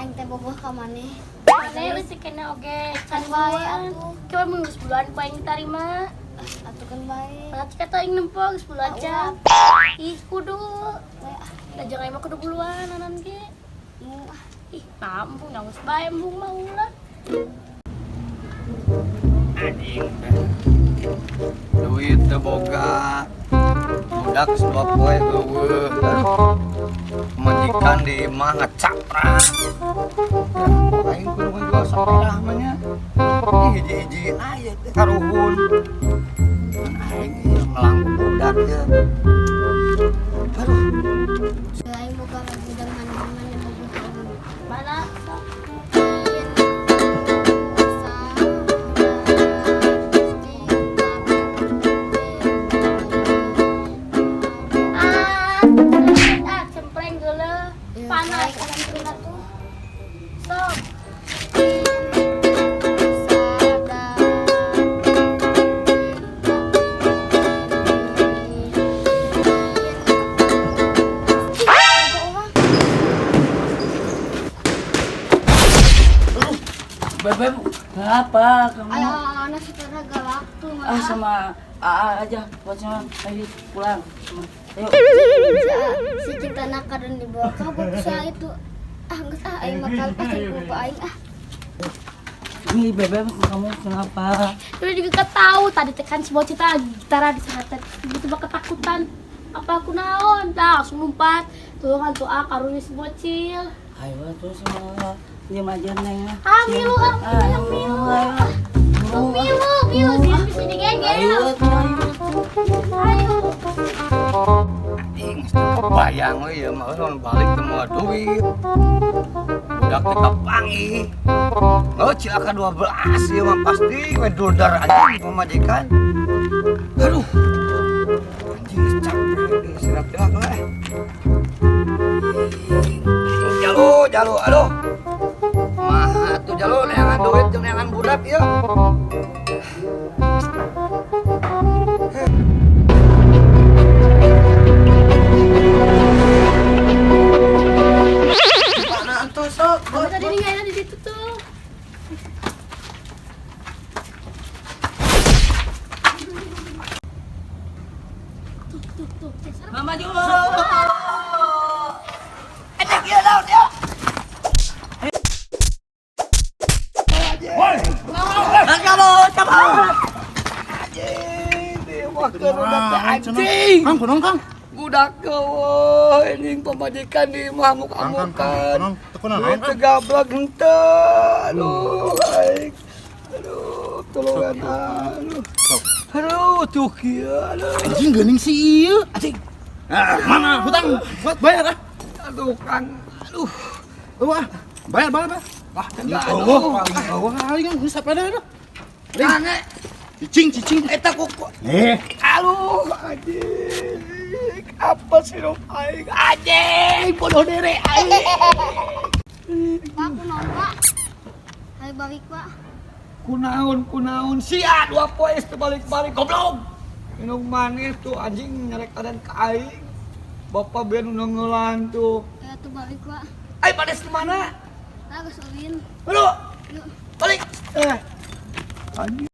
Aing teh bogoh ka maneh. Maneh leutik keneh oge. Kan bae atuh. Coba mun geus buluan ku aing ditarima. Atuh kan bae. Berarti kata aing nempo geus buluan Ah, jam. Ih, kudu. Bae ah. Da jeung aing mah kudu buluan anan ge. Nu ah. Ih, embung geus bae embung mah ulah. Anjing teh. Duit teu boga. Budak geus 2 poe euweuh. Aduh. Majikan di imah ngacaprak. Ya, aing kudu ngajual sepeda mah nya. Ih, hiji-hiji aya teh karuhun. Aing ieu melang budak teh. Aduh. Aing boga budak mana maneh bogoh ka urang. Mana? Sok. Ah, ah, cempreng geuleuh. Panas anan tuna tuh. Sok. Bebeb, kenapa kamu? Ayo, anak secara galak tuh. Ah, sama AA aja, pokoknya ayo pulang. Ayo. Si cinta nakar dan dibawa kabur saya itu. Ah, geus ah, aing bakal pasti ku aing ah. Ini Bebeb, kamu kenapa? Udah juga tahu tadi tekan si bocah tadi gitara di sana teh tiba-tiba ketakutan apa aku naon dah langsung lompat tuh kan tuh ah karunya si bocil. Ayo tuh sama diam aja, Neng. Ah, milu ah, Ayo, milu. Ayo. Tuh, milu milu sih bisa digegel. Ayo tuh, ayo. Ayo. Anjing, geus teu kebayang we ieu mah euy balik teu moal duit. Budak teu kapanggih. Oh, cilaka 12 ieu mah pasti we dudar anjing pamajikan. Aduh. Anjing geus capek deui istirahat lah. Jalu, jalu, aduh. Maha tuh jalu neangan duit jeung neangan budak ieu. Mana tuh sok? Kamu tadi nih di situ tuh. Tuh tuh tuh. Mama juga. Anjing ieu naon ieu? Kamu, kamu. Anjing, diwakeun budak teh anjing. Kang, kunaon, Kang? Budak eueuh anjing pamajikan di imah Kang, Kang, muk-amukan. kunaon? Teu kunaon, Duit Kang? teu gablek henteu. Aduh, aing. Aduh, tolongan aduh. Sok. Aduh, tuh kieu aduh. Anjing geuning si ieu. Anjing. Ah, mana hutang? Buat bayar ah. Aduh, Kang. Aduh. Wah, bayar, bayar, bayar. Wah, Anjing, aduh. paling eueuh aing kan geus sepeda itu. Kang, eh, Cicing, cicing. eta kuku. Eh, Aduh, anjing. Apa sih dong aing? Anjing, bodoh diri aing. Pak, kunaon, Pak? Ayo balik, Pak. Kunaon, kunaon sia 2 poe teu balik-balik goblok. Minum maneh tuh anjing nyarek adan ka aing. Bapak biar nu ngelan tuh. Ayo tuh balik, Pak. Ayo pada ke mana? Ah, geus ulin. Aduh, Yuk. balik. Eh. Anjing.